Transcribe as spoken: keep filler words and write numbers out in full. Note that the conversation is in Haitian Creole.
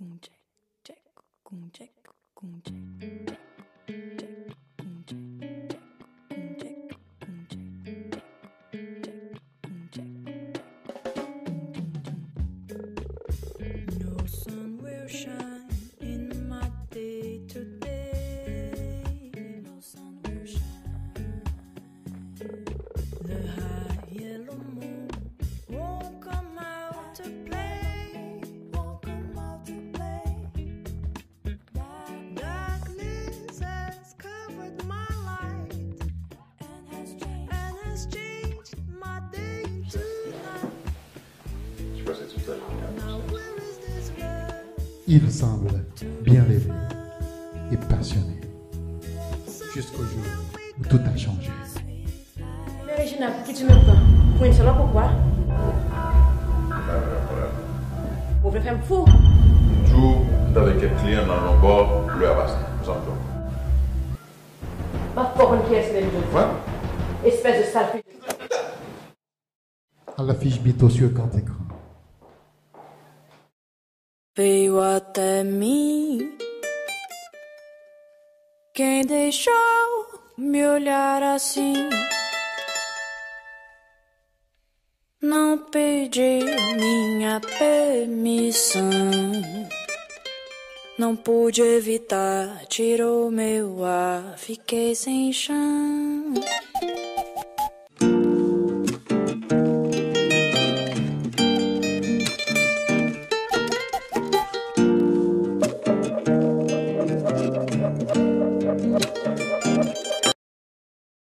No sun will shine in my day today. No sun will shine. The high yellow moon won't come out to play. Won't come out to play. Darkness has covered my light and has changed, and has changed my day into night. Now where is this love? Il semble bien rêvé et passionné. Jusqu'au jour où tout a changé. Men Regina, pouki ti men pran pou yon sèl lòt, poukwa? Ou vle fè m fou? Jou m t avèk kèk kliyan nan yon bò, lè a pase. Ou santi w? M ap fè w konn kiyès ki te vin jodi. Espès de salfit. À l'affiche bientôt sur grand écran. Veio até mim quem deixou me olhar assim. Não pediu minha permissão. Não pude evitar, tirou meu ar, fiquei sem chão.